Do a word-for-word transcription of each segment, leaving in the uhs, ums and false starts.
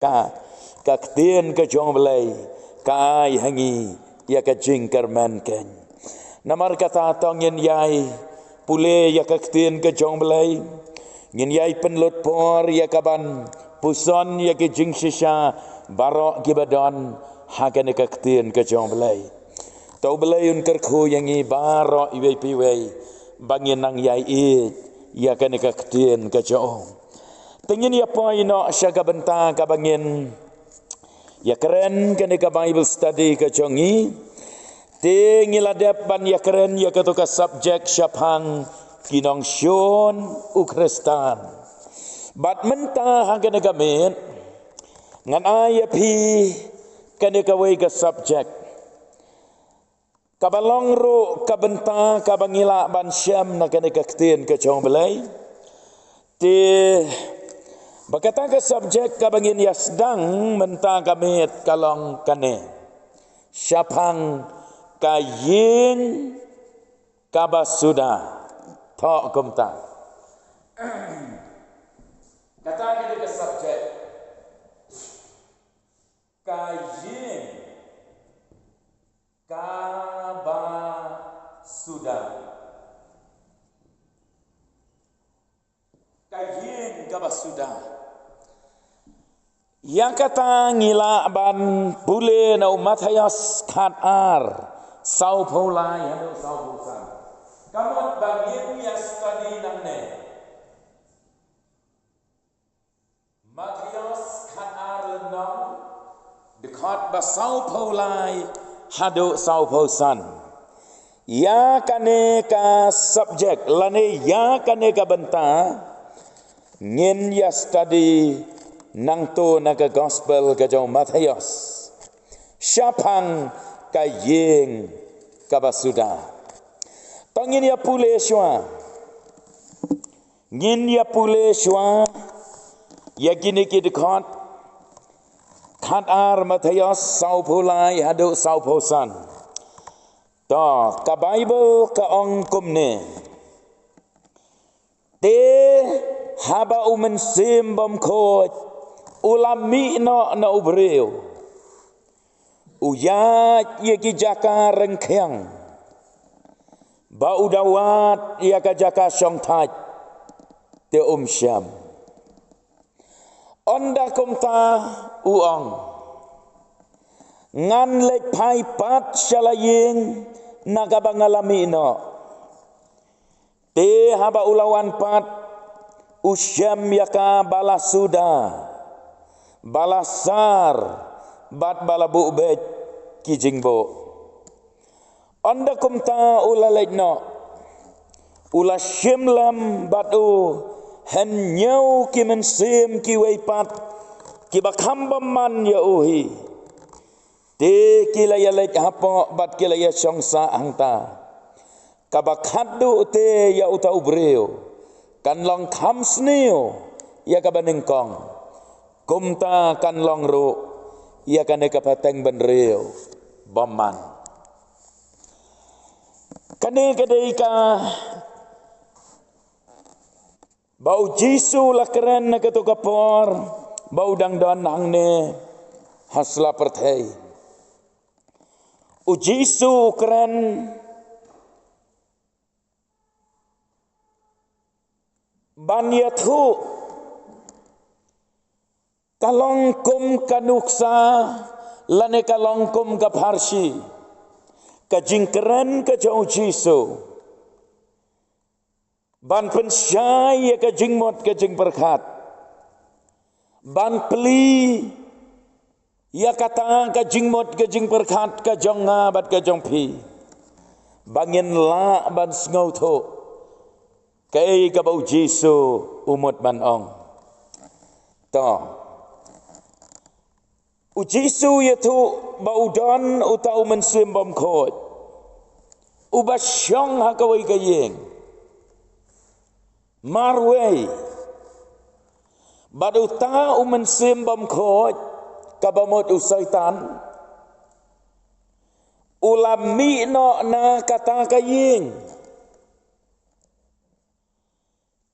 Ka, ka ktien ka jong U Blei ka ai ha ngi ïa ka jingkyrmen keiñ. Namar kata to ngin ïai pule ïa ka ktien ka jong U Blei. Ngin ïai pynlut por ïa ka ban puson ïa ki jingshisha baroh kiba don ha kane ka ktien ka jong U Blei. To U Blei un kyrkhu ïa ngi baroh iwei pa iwei ba ngin nang ïai ïeit ïa kane ka ktien ka jong u. Te ngin ïa poi noh sha ka bynta kaba ngin ïa kren kane ka Bible study ka jong ngi. Te ngi la dep ban ïa kren ïa kato ka subject shaphang ki nongshun u Khristan. Bad mynta ha kane ka miet ngan ai ïa phi kane kawei ka subject kaba long ruh ka bynta kaba ngi lah ban shem na kane ka ktien ka jong U Blei. Te ba kata ka subject kaba ngin ïa sdang mynta ka miet ka long kane. Shaphang ka ïing kaba suda. Thoh kumta. Kata kane ka subject. Ka ïing kaba suda. Ka ïing kaba suda. Ïa kata ngi lah ban pule na u Mathaios khat ar, sawphew lai haduh sawphew san. Ka mut ba ngin ïa study nangne. Mathaios khat ar lynnong, dkhot ba sawphew lai haduh sawphew san. Ïa kane ka subject lane ïa kane ka bynta ngin ïa study nangto na ka gospel ka jong u Mathaios. Shaphang ka ïing kaba suda. To ngin ïa pule shuwa. Ngin ïa pule shuwa ïa kine ki dkhot. Khat ar Mathaios sawphew lai haduh sawphew san. To, ka Bible ka ong kumne. Te haba u Mynsiem Bymkhuid u la mih noh na u briew, u ïaid ïa ki jaka rengkhiang, ba u da wad ïa ka jaka shongthait, te um shym. Ynda kumta u ong, ngan leit phai pat sha la ïing na kaba nga la mih noh. Te haba u la wan pat, u shem ïa ka ba la suda, ba la sar, bad ba la buh beit ki jingbuh. Ynda kumta u la leit noh, u la shim lem bad u hynñiew ki mynsiem kiwei pat, kiba kham bymman ïa u hi. Te ki la ïa leit hapoh bad ki la ïa shong sah hangta. Kaba khatduh te ïa uta u briew kan long kham sniew ïa kaba nyngkong. Kumta kan long ruh ïa kane ka pateng bynriew bymman. Kane ka dei ka ba u Jisu u la kren na kato ka por ba u dang don hangne ha sla pyrthei. U Jisu u kren ban ïathuh, ka long kum ka nuksa lane ka long kum ka pharshi ka jingkren ka jong u Jisu. Ban pynshai ïa ka jingmut ka jingpyrkhat, ban plie ïa kata ka jingmut ka jingpyrkhat ka jong nga bad ka jong phi, ba ngin lah ban sngewthuh kaei kaba u Jisu u mut ban ong. To, u Jisu u ïathuh ba u don uta u Mynsiem Bymkhuid uba shong ha kawei ka ïing marwei. Bad uta u Mynsiem Bymkhuid, kaba mut u Soitan, u la mih noh na kata ka ïing.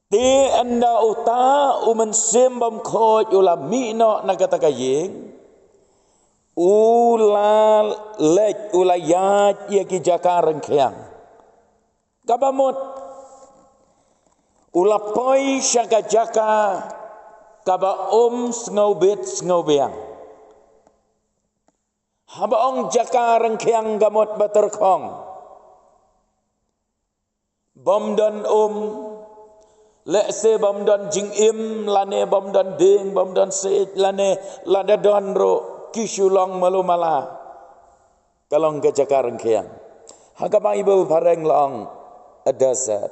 Te ynda uta u Mynsiem Bymkhuid u la mih noh na kata ka ïing, u la leit, u la ïaid ïa ki jaka ryngkhiang. Kaba mut, u la poi sha ka jaka kaba um sngewbit-sngewbiang. Haba ong jaka ryngkhiang ka mut ba tyrkhong. Bym don um, lehse bym don jingim, lane bym don dieng, bym don siej, lane lada don ruh ki shu long malu mala. Ka long ka jaka ryngkhiang. Ha ka Baibl phareng la ong a desert.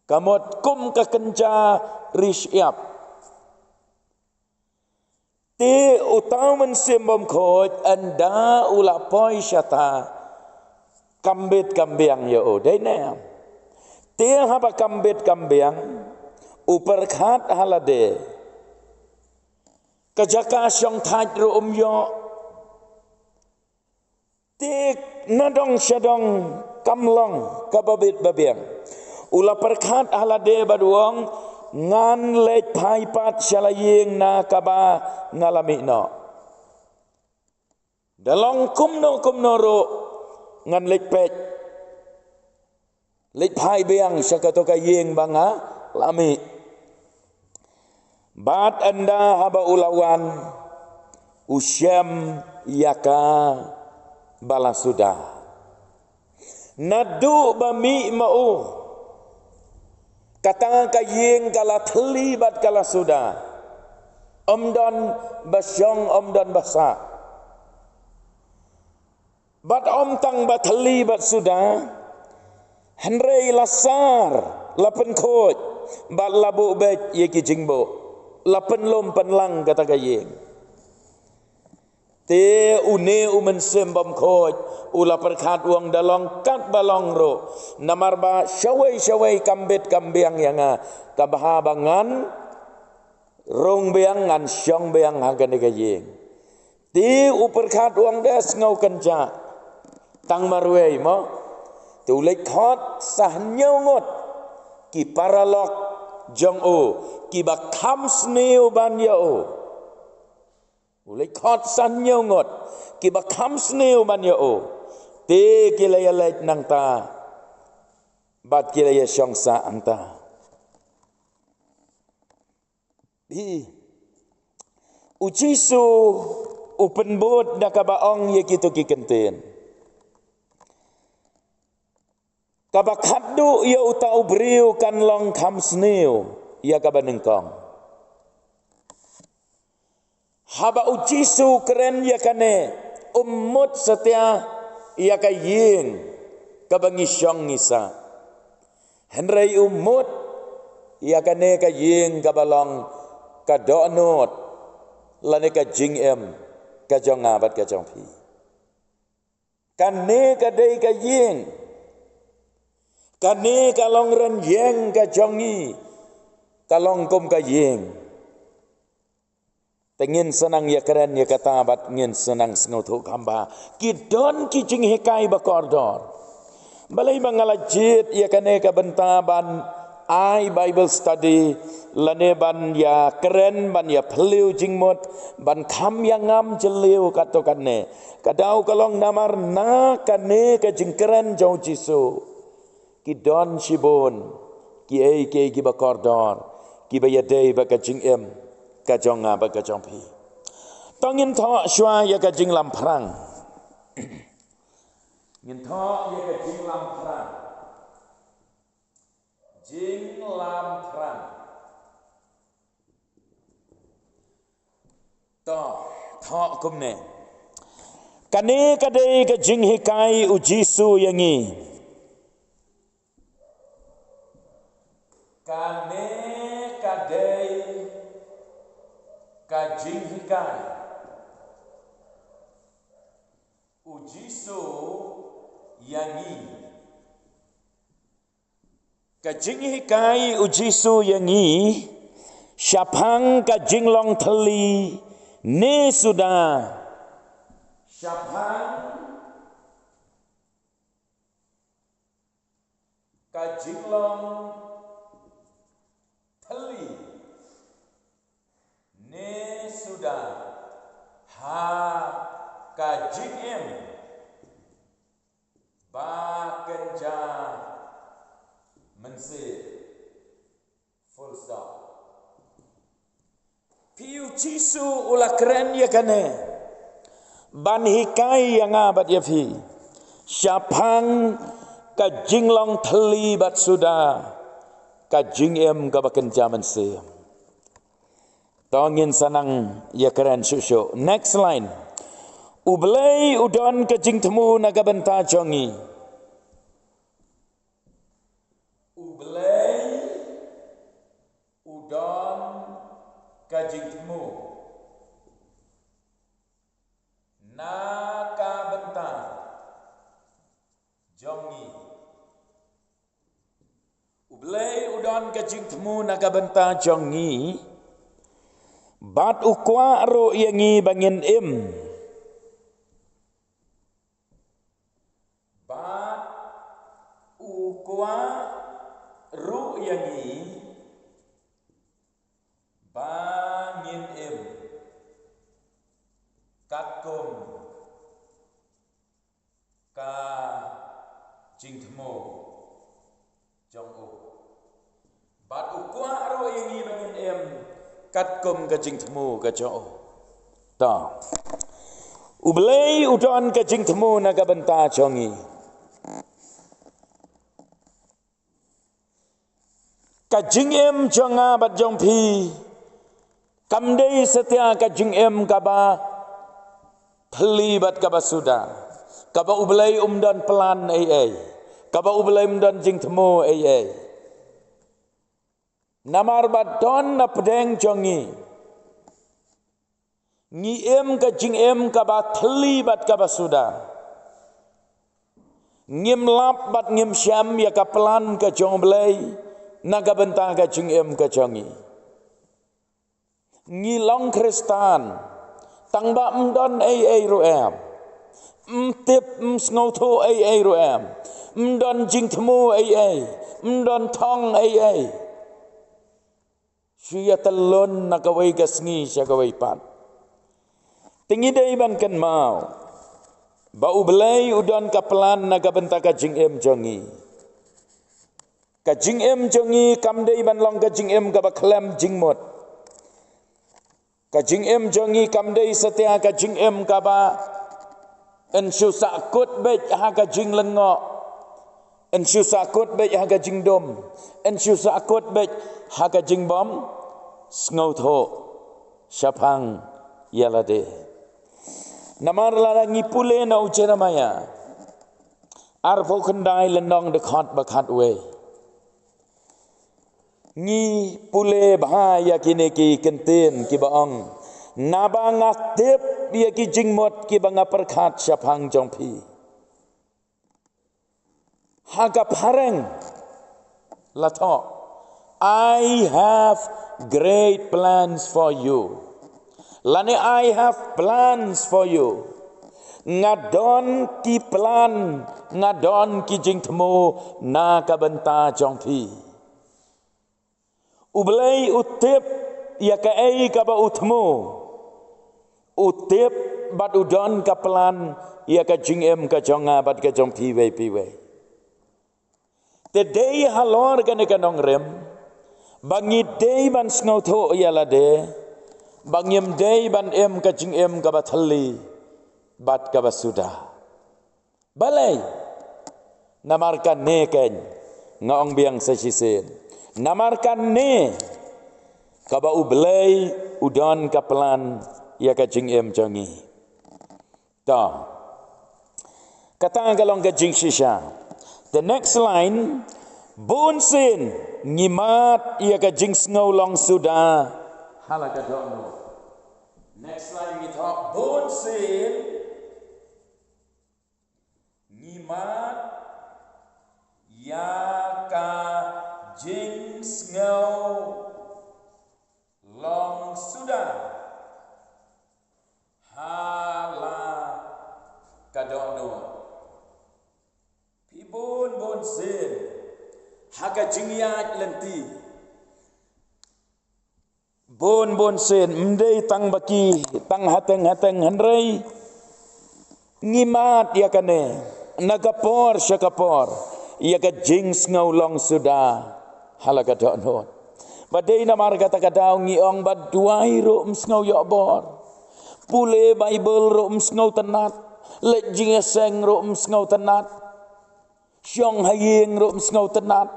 Ka mut kum ka kynja ri shyiap. Te uta u Mynsiem Bymkhuid ynda u la poi shata, kam bit kam biang ïa u, dei ne em? Te haba kam bit kam biang, u pyrkhat ha lade. Ka jaka shongthait ruh um ïoh. Te nadong shadong kam long kaba bit ba biang. U la pyrkhat ha lade bad u ong, ngan leit phai pat sha la ïing na kaba nga la mih noh. Da long kumno kumno ruh ngan leit peit. Leit phai biang sha kato ka ïing ba nga la mih. Bad ynda haba u la wan, u shem ïa kaba la suda. Naduh ba mih ma u, kata ka ïing ka la thylli bad ka la suda. Ym don ba shong, ym don ba sah. Bad ym tang ba thylli bad suda, hynrei la sar, la pynkhuid, bad la buh beit ïa ki jingbuh, la pynlum pynlang kata ka ïing. Te une u Mynsiem Bymkhuid u la pyrkhat, u ong, da long katba long ruh, namar ba shawei shawei kam bit kam biang ïa nga, ka bha ba ngan rung biang, ngan shong biang ha kane ka ïing. Te u pyrkhat, u ong, da sngew kynjah. Tang marwei mo. Te u leit khot sa hynñiew ngut ki paralok jong u, kiba kham sniew ban ïa u. U leit khot sa hynñiew ngut kiba kham sniew ban ïa u. Te ki la ïaleit nangta bad ki la ïashong sah hangta. Hi. U Jisu u pynbud da kaba ong ïa kito ki kyntien. Kaba khatduh ïa uta u briew kan long kham sniew ïa kaba nyngkong. Haba u Jisu u kren ïa kane, um mut satia ïa ka ïing kaba ngi shong ngi sah. Hynrei u mut ïa kane ka ïing kaba long ka dohnud lane ka jingim ka jong nga bad ka jong phi. Kane ka dei ka ïing. Kane ka long rynïeng ka jong ngi. Ka long kum ka ïing. Te ngin sa nang ïakren ïa kata bad ngin sa nang sngewthuh kham bha. Ki don ki jinghikai ba kordor. Balei ba nga la jied ïa kane ka bynta ban ai Bible study, lane ban ïakren, ban ïaphylliew jingmut, ban kham ïangam jylliew katto katne. Ka daw ka long namar na kane ka jingkren jong u Jisu, ki don shibun kiei kiei kiba kordor, kiba ïadei bad ka jingim ka jong nga bad ka jong phi. To ngin thoh shuwa ïa ka jinglamphrang. Ngin thoh ïa ka jinglamphrang. Jinglamphrang. To, thoh kumne. Kane ka dei ka jinghikai u Jisu ïa ngi. Kane ka dei ka jinghikai u Jisu ïa ngi. Ka jinghikai u Jisu ïa ngi shaphang ka jinglong thylli ne suda. Shaphang ka jinglong suda ha ka jingim ba kynja mynsiem. Full stop. Phi, U Jisu u la kren ïa kane ban hikai ïa nga bad ïa phi shaphang ka jinglong thylli bad suda, ka jingim kaba kynja mynsiem. To ngin sa nang ïa kren shuh shuh. Next line. U Blei u don ka jingthmu na ka bynta jong ngi. U Blei u don ka jingthmu na ka bynta jong ngi. U Blei u don ka jingthmu na ka bynta jong ngi, bad u kwah ruh ïa ngi ba ngin im. Bad u kwah ruh ïa ngi ba ngin im katkum ka jingthmu jong u. Bad u kwah ruh ïa ngi ba ngin im katkum ka jingthmu ka jong u. To. U Blei u don ka jingthmu na ka bynta jong ngi. Ka jingim jong nga bad jong phi kam dei satia ka jingim kaba thylli bad kaba suda, kaba U Blei um don plan ei ei, kaba U Blei um don jingthmu ei ei. Namar ba don na pdeng jong ngi, ngi im ka jingim kaba thylli bad kaba suda. Ngim lap bad ngim shem ïa ka plan ka jong U Blei na ka bynta ka jingim ka jong ngi. Ngi long Khristan tang ba ym don ei ei ruh em. Ym tip, ym sngewthuh ei ei ruh em. Ym don jingthmu ei ei. Ym don thong ei ei. Shu ïa tylun na kawei ka sngi sha kawei pat. Te ngi dei ban kynmaw ba U Blei u don ka plan na ka bynta ka jingim jong ngi. Ka jingim jong ngi kam dei ban long ka jingim kaba khlem jingmut. Ka jingim jong ngi kam dei satia ka jingim kaba yn shu sahkut beit ha ka jinglyngngoh, yn shu sahkut beit ha ka jingdum, yn shu sahkut beit ha ka jingbym sngewthuh shaphang ïa lade. Namar lada ngi pule na u Jeremaïah arphew khyndai lynnong dkhot ba khatwei, ngi pule bha ïa kine ki kyntien kiba ong, naba nga tip ïa ki jingmut kiba nga pyrkhat shaphang jong phi. Ha ka phareng la thoh, "I have great plans for you." Lane, "I have plans for you." Nga don ki plan, nga don ki jingthmu na ka bynta jong phi. U Blei u tip ïa kaei kaba u thmu. U tip bad u don ka plan ïa ka jingim ka jong nga bad ka jong phi wei phi wei. Te dei halor kane ka nongrim ba ngi dei ban sngewthuh ïa lade ba ngim dei ban im ka jingim kaba thylli bad kaba suda. Balei? Namar kane, keiñ nga ong biang sa shisien, namar kane kaba U Blei u don ka plan ïa ka jingim jong ngi. To, kata ka long ka jingshisha. The next line, bunsien ngi mad ïa ka jingsngew long suda ha la ka dohnud. Next line, ngi thoh, bunsien ngi mad ïa ka jingsngew long suda ha la ka dohnud. Phi bun bun sien ha ka jingïaid lynti, bun Bun sien, ym dei tang ba ki, tang hateng hateng hynrei ngi mad ïa kane, na ka por sha ka por, ïa ka jingsngew long suda ha la ka dohnud. Ba dei namar kata ka daw ngi ong ba duwai ruh ym sngew ïoh bor, pule Baibl ruh ym sngew tynnat, leit jingïaseng ruh ym sngew tynnat, shong ha ïing ruh ym sngew tynnat.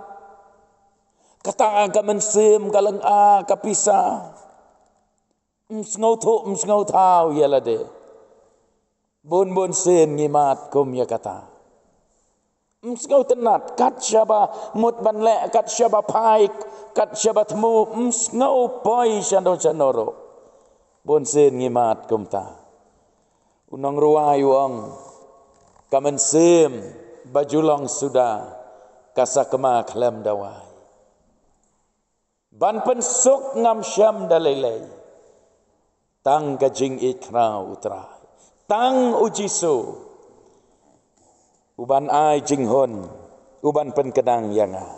Kata ka mynsiem ka lynga ka pisa, ym sngewthuh ym sngewthaw ïa lade. Bun bun sien ngi mad kum ïa kata. Ym sngewtynnat kat shaba mut ban leh, kat shaba phai, kat shaba thmu, ym sngew poi shano shano ruh. Bun sien ngi mad kumta. U nongrwai u ong, ka mynsiem ba ju long suda ka sakma khlem dawai. Ban pynsuk ngam shem da lei lei, tang ka jingïeit khraw U Trai, tang U Jisu, u ban ai jinghun, u ban pynkdang ïa nga.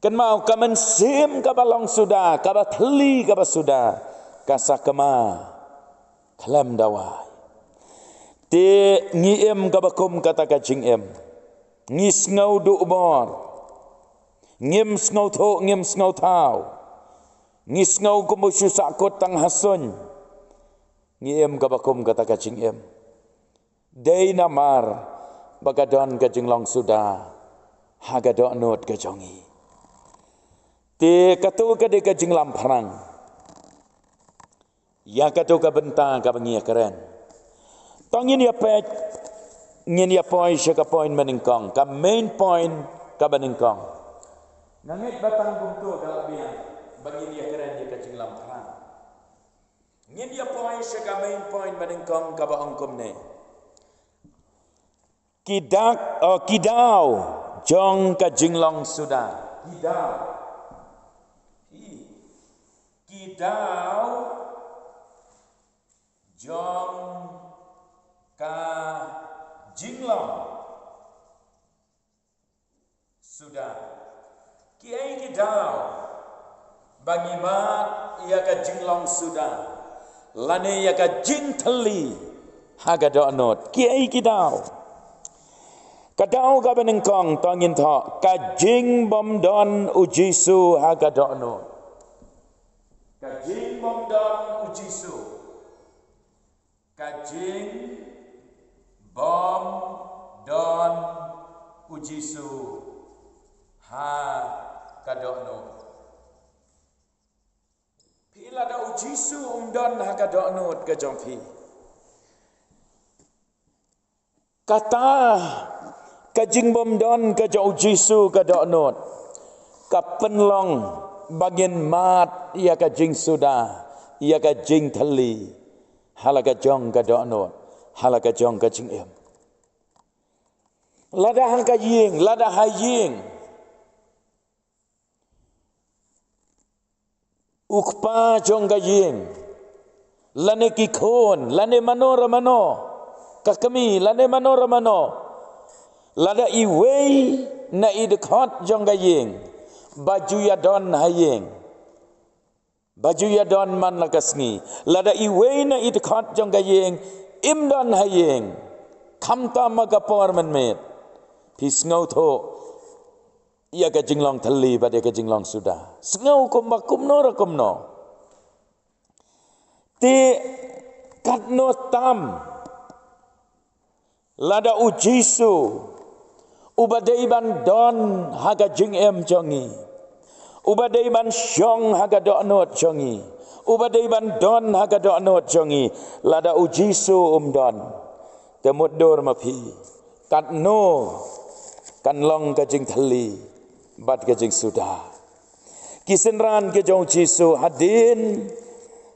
Kynmaw, ka mynsiem kaba long suda, kaba thylli kaba suda, ka sakma khlem dawai. Te ngi im kaba kum kata ka jingim. Ngi sngew duh bor. Ngim sngewthuh, ngim sngewthaw. Ngi sngew kumba shu sahkut tang ha suiñ. Ngi im kaba kum kata ka jingim. Dei namar ba ka don ka jinglong suda ha ka dohnud ka jong ngi. Te kato ka dei ka jinglamphrang ïa kato ka bynta kaba ngi ïa kren. To ngin ïa peit, ngin ïa poi sha ka point banyngkong, ka main point kaba nyngkong. Nga ngeit ba tang kumto ka la biang ba ngin ïa kren ïa ka jinglamphrang. Ngin ïa poi sha ka main point banyngkong kaba ong kumne. Ki dak, oh, ki daw jong ka jinglong suda. Ki daw. Ki, ki daw jong ka jinglong suda. Kiei ki daw ba ngi mad ïa ka jinglong suda lane ïa ka jingthylli ha ka dohnud? Kiei ki daw? Ka daw kaba nyngkong, to ngin thoh, ka jingbymdon U Jisu ha ka dohnud. Ka jingbymdon U Jisu. Ka jingbymdon U Jisu ha ka dohnud. Phi, lada U Jisu um don ha ka dohnud ka jong phi, kata ka jingbymdon ka jong U Jisu ka dohnud ka pynlong ba ngin mad ïa ka jingsuda, ïa ka jingthylli ha la ka jong ka dohnud, ha la ka jong ka jingim. Lada ha ka ïing, lada ha ïing, u kpa jong ka ïing, lane ki khun, lane mano re mano, ka kmie, lane mano re mano, lada iwei na i dkhot jong ka ïing ba ju ïadon ha ïing, ba ju ïadon man la ka sngi, lada iwei na i dkhot jong ka ïing im don ha ïing, khamtam ha ka por mynmiet, phi sngewthuh ïa ka jinglong thylli bad ïa ka jinglong suda. Sngew kumba kumno re kumno. Te katno tam lada U Jisu uba dei ban don ha ka jingim jong ngi, uba dei ban shong ha ka dohnud jong ngi, uba dei ban don ha ka dohnud jong ngi, lada U Jisu um don, te mutdur ma phi, katno kan long ka jingthylli bad ka jingsuda? Ki synran ki jong U Jisu, hadien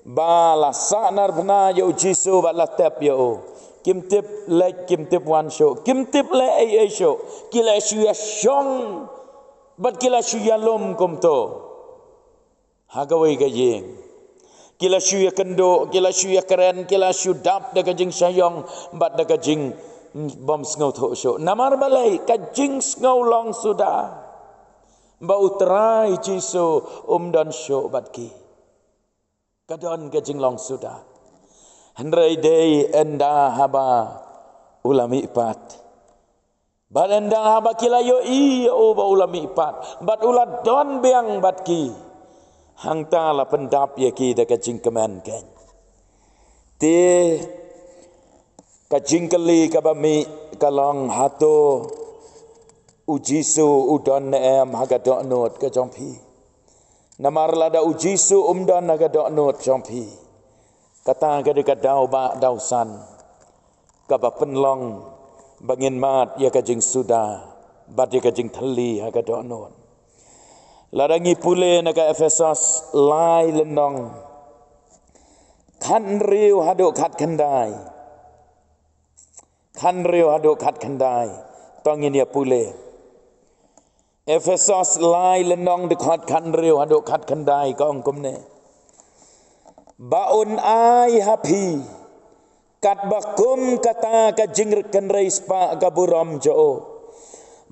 ba la sahnarphna ïa U Jisu bad la tep ïa u, kim tip leit kim tip wan shuh, kim tip leh ei ei shuh, ki la shu ïa shong bad ki la shu ïalum kumto ha kawei ka ïing. Ki la shu ïakynduh, ki la shu ïakren, ki la shu dap da ka jingshah ïong bad da ka jingbym sngewthuh shuh. Namar balei? Ka jingsngew long suda ba U Trai Jisu um don shuh bad ki. Ka don ka jinglong suda. Hynrei dei ynda haba u la mihpat. Bad ynda haba ki la ïohi ïa u ba u la mihpat, bad u la don biang bad ki, hangta la pyndap ïa ki da ka jingkmen keiñ. Te ka jingkylli kaba mih ka long, hato u Jisu u don ne em ha ka dohnud ka jong phi? Namar lada u Jisu um don ha ka dohnud jong phi, kata ka dei ka daw ba daw san kaba pynlong ba ngin mad ïa ka jingsuda bad ïa ka jingthylli ha ka dohnud. Lada ngi pule na ka Ephesos lai lynnong khathynriew haduh khatkhyndai. Khathynriew haduh khatkhyndai. To ngin ïa pule. Ephesos lai lynnong dkhot khathynriew haduh khatkhyndai ka ong kumne: Ba un ai ha phi katba kum kata ka jingkynrei spah ka burom jong u,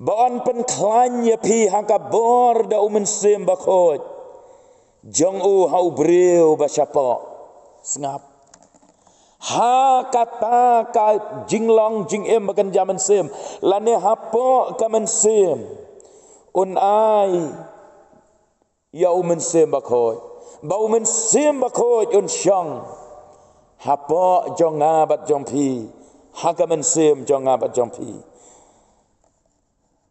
ba un pynkhlaiñ ïa phi ha ka bor da u Mynsiem Bakhuid jong u ha u briew ba shapoh. Sngap. Ha kata ka jinglong jingim ba kynja mynsiem, lane hapoh ka mynsiem, un ai ïa u Mynsiem Bakhuid, ba u Mynsiem Bakhuid un shong hapoh jong nga bad jong phi, ha ka mynsiem jong nga bad jong phi.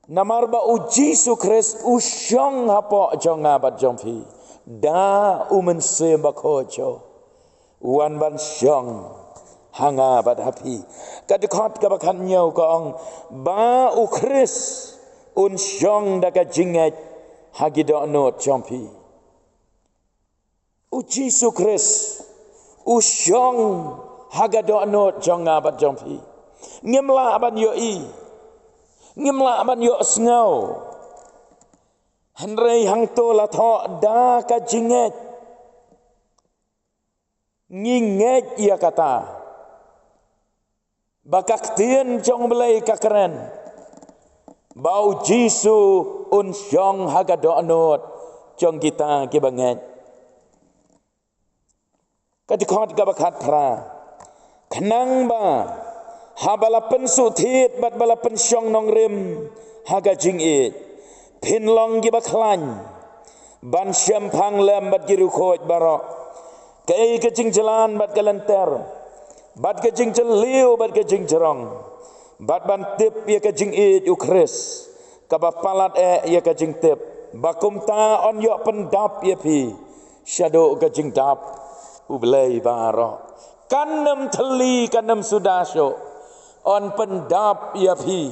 Namar ba u Jisu Khrist u shong hapoh jong nga bad jong phi da u Mynsiem Bakhuid jong u, wan ban shong ha nga bad ha phi. Ka dkhot kaba khathynñiew ka ong, ba u Khrist un shong da ka jingngeit ha ki dohnud jong phi. U Jisu Khrist u shong ha ka dohnud jong nga bad jong phi. Ngim lah ban ïohi, ngim lah ban ïohsngew, hynrei hangto la thoh da ka jingngeit. Ngi ngeit ïa kata ba ka ktien jong u Blei ka kren ba u Jisu un shong ha ka dohnud jong kita kiba ngeit. Ka dkhot kaba khatphra, khnang ba haba la pynsuhthied bad ba la pynshong nongrim ha ka jingïeit, phin long kiba khlaiñ ban shemphang lem bad ki riewkhuid baroh, kaei ka jingjlan bad ka lynter, bad ka jingjylliew bad ka jingjrong, bad ban tip ïa ka jingïeit u Khrist, kaba palat eh ïa ka jingtip, ba kumta yn ïoh pyndap ïa phi shaduh ka jingdap u Blei baroh. Kan ym thylli, kan ym suda shuh, yn pyndap ïa phi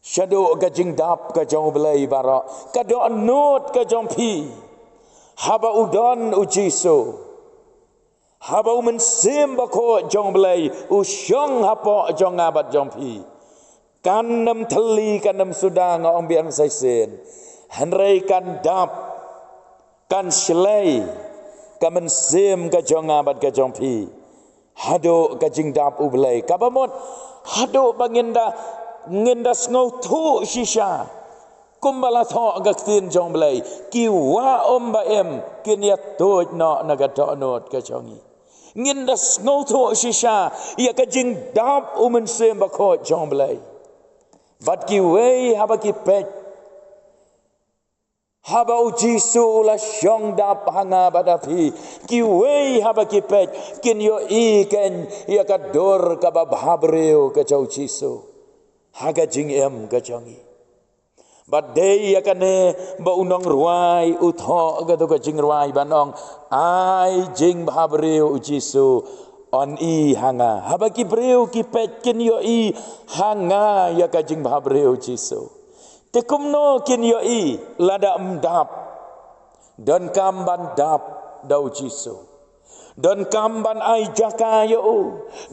shaduh ka jingdap ka jong u Blei baroh. Ka dohnud ka jong phi, haba u don u Jisu, haba u Mynsiem Bakhuid jong u Blei u shong hapoh jong nga bad jong phi, kan ym thylli, kan ym suda, nga ong biang sa shisien, hynrei kan dap, kan shlei ka mynsiem ka jong nga bad ka jong phi haduh ka jingdap u Blei. Kaba mut, haduh ba ngin da, ngin da sngewthuh shisha, kumba la thoh ka ktien jong u Blei, ki wah um ba im kin ïa tuid noh na ka dohnud ka jong ngi. Ngin da sngewthuh shisha ïa ka jingdap u Mynsiem Bakhuid jong u Blei. Bad kiwei haba ki peit, haba u Jisu u la shong dap ha nga bad ha phi, kiwei haba ki peit kin ïohi keiñ ïa ka dur kaba bhabriew ka jong u Jisu ha ka jingim ka jong ngi. Bad dei ïa kane ba u nongrwai u thoh kato ka jingrwai ban ong, ai jingbhabriew u Jisu, yn i ha nga. Haba ki briew ki peit kin ïohi ha nga ïa ka jingbhabriew u Jisu. Te kumno kin ïohi lada ym dap? Donkam ban dap da u Jisu. Donkam ban ai jaka ïa u.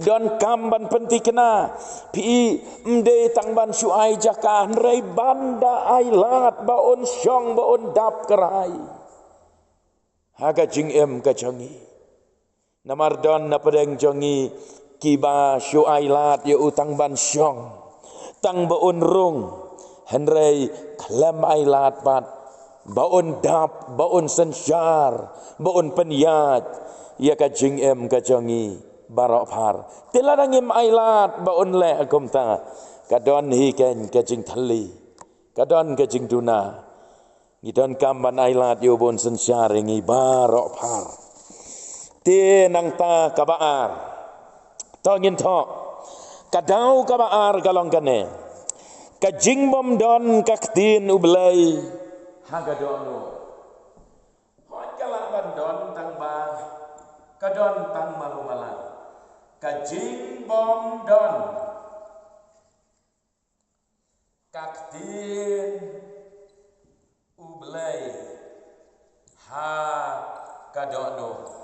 Donkam ban pynthikna. Phi, ym dei tang ban shu ai jaka, hynrei ban da ai lad ba un shong, ba un dap kyrhai ha ka jingim ka jong ngi. Namar don na pdeng jong ngi kiba shu ai lad ïa u tang ban shong, tang ba un rung, hynrei khlem ai lad pat ba un dap, ba un synshar, ba un pynïaid ïa ka jingim ka jong ngi baroh phar. Te lada ngim ailad ba un leh kumta, ka don hi keiñ ka jingthylli, ka don ka jingduna. Ngi donkam ban ailad ïa u ba un synshar ïa ngi baroh phar. Te nangta kaba ar. To ngin thoh. Ka daw kaba ar ka long kane. Ka jingbym don ka ktien U Blei ha ka dohnud. Hooid, ka lah ban don, tangba ka don tang malu mala. Ka jingbym don ka ktien U Blei ha ka dohnud.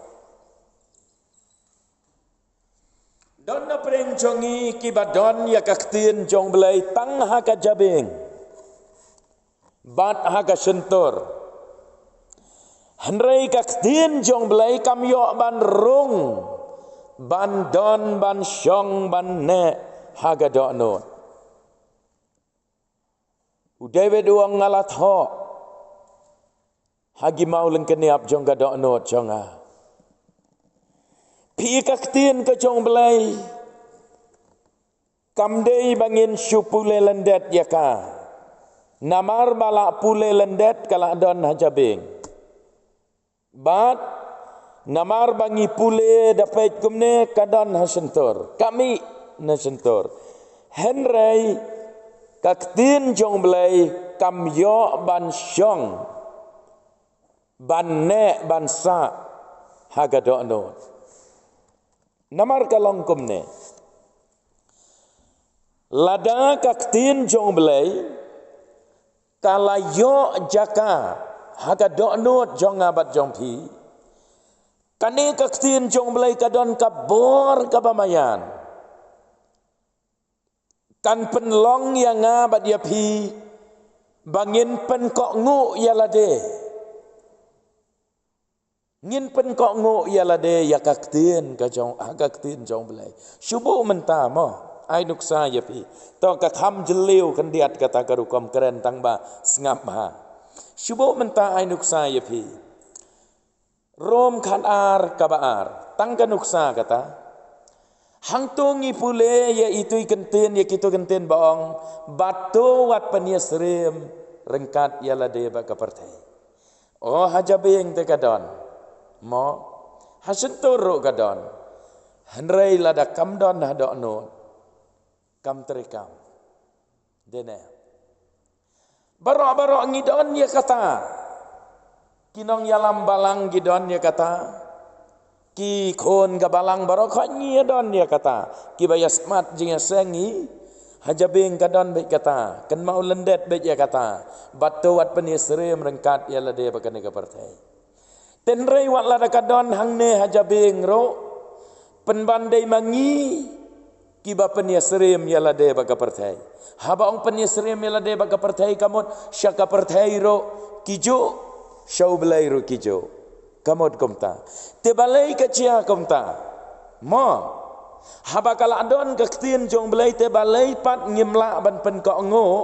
Don na pdeng jong ngi kiba don ïa ka ktien jong U Blei tang ha ka jabieng bad ha ka shyntur. Hynrei ka ktien jong U Blei kam ïoh ban rung, ban don, ban shong, ban neh ha ka dohnud. U David u ong, nga la thoh ha ki maw lyngkniap jong ka dohnud jong nga. Phi, ka ktien ka jong U Blei kam dei ba ngin shu pule lyndet ïa ka. Namar ba la pule lyndet ka la don ha jabieng. Bad namar ba ngi pule da peit kumne, ka don ha shyntur, ka mih na shyntur. Hynrei ka ktien jong U Blei kam ïoh ban shong, ban neh, ban sah ha ka dohnud. Namar ka long kumne. Lada ka ktien jong U Blei ka la ïoh jaka ha ka dohnud jong nga bad jong phi, kane ka ktien jong U Blei ka don ka bor kaba maïan. Kan pynlong ïa nga bad ïa phi ba ngin pynkohnguh ïa lade. Ngin pynkohnguh ïa lade ïa ka ktien ka jong, ha ka ktien jong U Blei. Shu buh mynta mo, ai nuksa ïa phi. To ka kham jylliew khyndiat kata ka rukom kren, tangba sngap bha. Shu buh mynta, ai nuksa ïa phi. Rom khatar kaba ar, tang ka nuksa kata. Hangto ngi pule ïa itu i kyntien, ïa kito kyntien ba ong, bad to wat pynïasyriem ryngkat ïa lade bad ka pyrthei. O, ha jabieng te ka don, mo, ha shyntur ruh ka don. Hynrei lada kam don ha dohnud, kam treikam. Dei ne? Baroh baroh ngi don ïa kata. Ki nongïalam balang ki don ïa kata. Ki khun ka balang baroh khoit ngi ïa don ïa kata. Kiba ïa smat jingïaseng ngi ha jabieng ka don beit kata. Kynmaw lyndet beit ïa kata. Bad to wat pynïasyriem ryngkat ïa lade bad kane ka pyrthei. Hynrei wat lada ka don hangne ha jabieng ruh, pynban dei ma ngi kiba pynïasyriem ïa lade bad ka pyrthei. Haba ong pynïasyriem ïa lade bad ka pyrthei, ka mut sha ka pyrthei ruh ki juh, sha U Blei ruh ki juh. Ka mut kumta. Te balei ka jia kumta? Mo. Haba ka la don ka ktien jong U Blei, te balei pat ngim lah ban pynkohnguh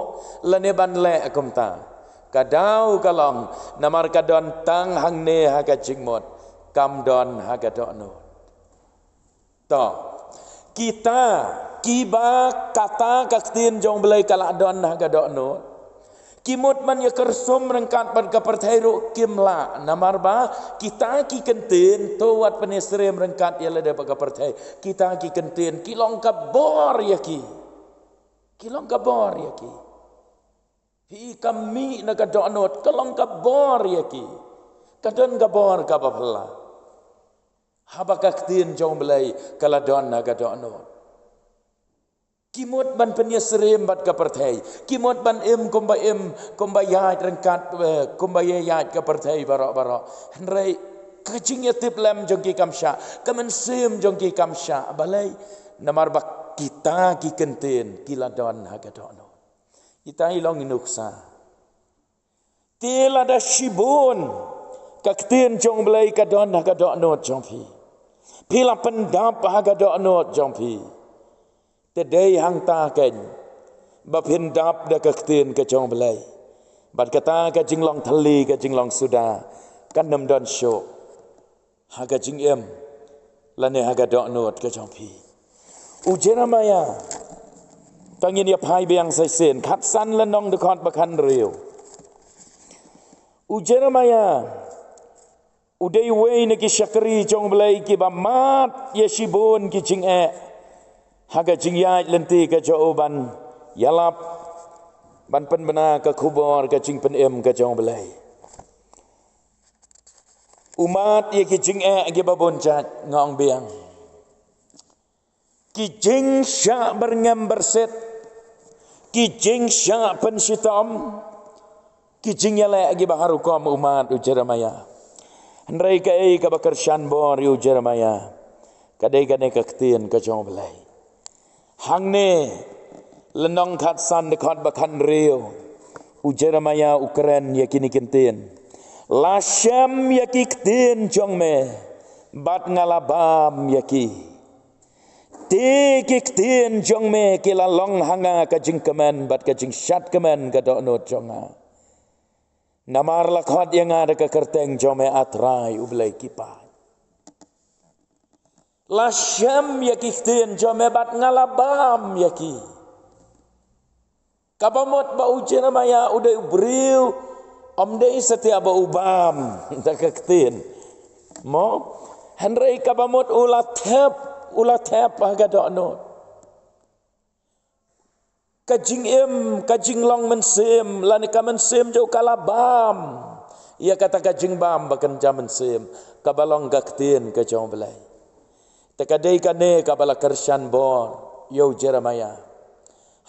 lane ban leh kumta? Ka daw ka long, namar ka don tang hangne ha ka jingmut, kam don ha ka dohnud. To, kita kiba kata ka ktien jong U Blei ka la don ha ka dohnud, ki mut ban ïa kyrsum ryngkat bad ka pyrthei ruh kim lah, namar ba kita ki kyntien, to wat pynïasyriem ryngkat ïa lade bad ka pyrthei. Kita ki kyntien ki long ka bor ïa ki. Ki long ka bor ïa ki. Phi, ka mih na ka dohnud, ka long ka bor ïa ki. Ka don ka bor kaba phylla. Haba ka ktien jong U Blei ka la don ha ka dohnud, ki mut ban pynïasyriem bad ka pyrthei. Ki mut ban im kumba im, kumba ïaid ryngkat, eh, kumba ïaid ka pyrthei baroh baroh. Hynrei ka jingïatiplem jong ki kam shah, ka mynsiem jong ki kam shah. Balei? Namar ba kita ki kyntien ki la don ha ka dohnud. Kita i long i nuksa. Te lada shibun ka ktien jong U Blei ka don ha ka dohnud jong phi, phi la pyndap ha ka dohnud jong phi, te dei hangta keiñ ba phin dap da ka ktien ka jong U Blei. Bad kata ka jinglong thylli, ka jinglong suda, kan ym don shuh ha ka jingim lane ha ka dohnud ka jong phi. U Jeremiah, to ngin ïa phai biang sa shisien, khatsan lynnong dkhot ba khathynriew. U Jeremiah u dei uwei na ki shakri jong U Blei kiba mad ïa shibun ki jingeh ha ka jingïaid lynti ka jong u ban ïalap, ban pynbna ka khubor ka jingpynim ka jong U Blei. U mad ïa ki jingeh kiba bun jait, nga ong biang. Ki jingshah byrngem byrsit, ki jingshah pynshitom, ki jingïaleh kiba har rukom u mad u Jeremiah. Hynrei kaei kaba kyrshan bor ïa u Jeremiah, ka dei kane ka ktien ka jong U Blei. Hangne lynnong khatsan dkhot ba khathynriew, u Jeremiah u kren ïa kine ki ktien. La shem ïa ki ktien jong me bad nga la bam ïa ki. Te ki ktien jong me ki la long ha nga ka jingkmen bad ka jingshad kmen ka dohnud jong nga. Namar la khot ïa nga da ka kyrteng jong me, A Trai U Blei ki paid. La shem ïa ki ktien jong me bad nga la bam ïa ki. Kaba mut ba u Jeremiah u dei u briew, ym dei satia ba u bam da ka ktien, mo? Hynrei kaba mut u la thep, u la thep ha ka dohnud. Ka jingim, ka jinglong mynsiem, lane ka mynsiem jong u ka la bam ïa kata ka jingbam ba kynja mynsiem, kaba long ka ktien ka jong U Blei. Te ka dei kane kaba la kyrshan bor ïa u Jeremiah.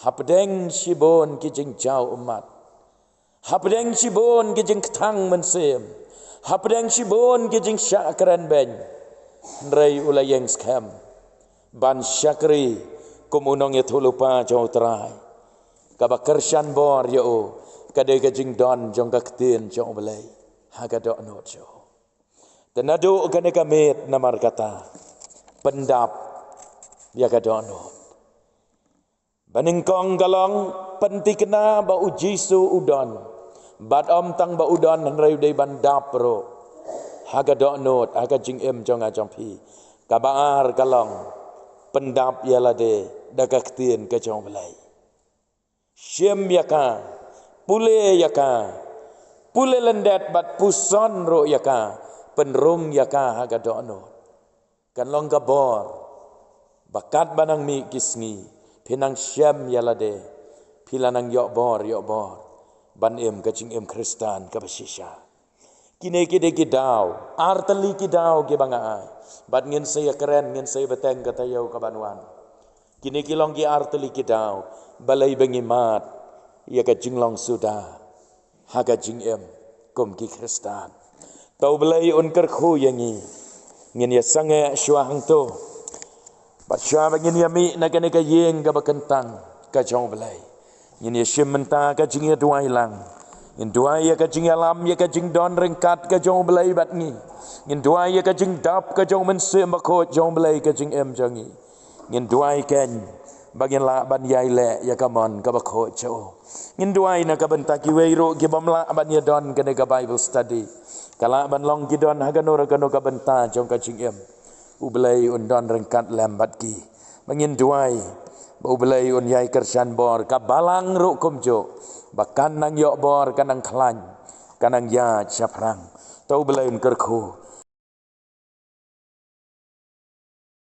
Hapdeng shibun ki jingjaw ummat, hapdeng shibun ki jingkthang mynsiem, hapdeng shibun ki jingshah kren beiñ, hynrei u la ïeng skhem ban shakri kum u nongïathuhlypa jong U Trai. Kaba kyrshan bor ïa u ka dei ka jingdon jong ka ktien jong U Blei ha ka dohnud jong u. Te naduh kane ka miet, namar kata, pyndap ïa ka dohnud. Ba nyngkong ka long, pynthikna ba U Jisu u don. Bad ym tang ba u don, hynrei u dei ban dap ruh ha ka dohnud, ha ka jingim jong nga jong phi. Kaba ar ka long, pyndap ïa lade da ka ktien ka jong U Blei. Shim ïa ka, pule ïa ka, pule lyndet bad puson ruh ïa ka, pynrung ïa ka ha ka dohnud. Kan long ka bor ba katba nang mih ki sngi, phi nang shem ïa lade, phi la nang ïoh bor, ïoh bor ban im ka jingim Khristan kaba shisha. Kine ki dei ki daw, artylli ki daw kiba nga ai. Bad ngin sa ïakren, ngin sa ïabteng ka taïew kaban wan. Kine ki long ki artylli ki daw, balei ba ngi mad ïa ka jinglong suda ha ka jingim kum ki Khristan. To U Blei un kyrkhu ïa ngi. Ngin ïa sangeh shuwa hangto. Bad shuwa ba ngin ïa mih na kane ka ïing kaba kyntang ka jong U Blei, ngin ïa shim mynta ka jingïaduwai lang. Ngin duwai ïa ka jingïalam, ïa ka jingdon ryngkat ka jong U Blei bad ngi. Ngin duwai ïa ka jingdap ka jong U Mynsiem Bakhuid jong U Blei ka jingim jong ngi. Ngin duwai keiñ ba ngin lah ban ïai leh ïa ka mon kaba khuid jong U. Ngin duwai na ka bynta kiwei ruh ki bym lah ban ïadon kane ka Bible study. Ka lah ban long ki don ha kano re kano ka bynta jong ka jingim. U Blei un don ryngkat lem bad ki. Ba ngin duwai ba U Blei un ïai kyrshan bor, ka balang ruh kumjuh, ba kan nang ïoh bor, kan nang khlaiñ, kan nang ïaid shaphrang. To U Blei un kyrkhu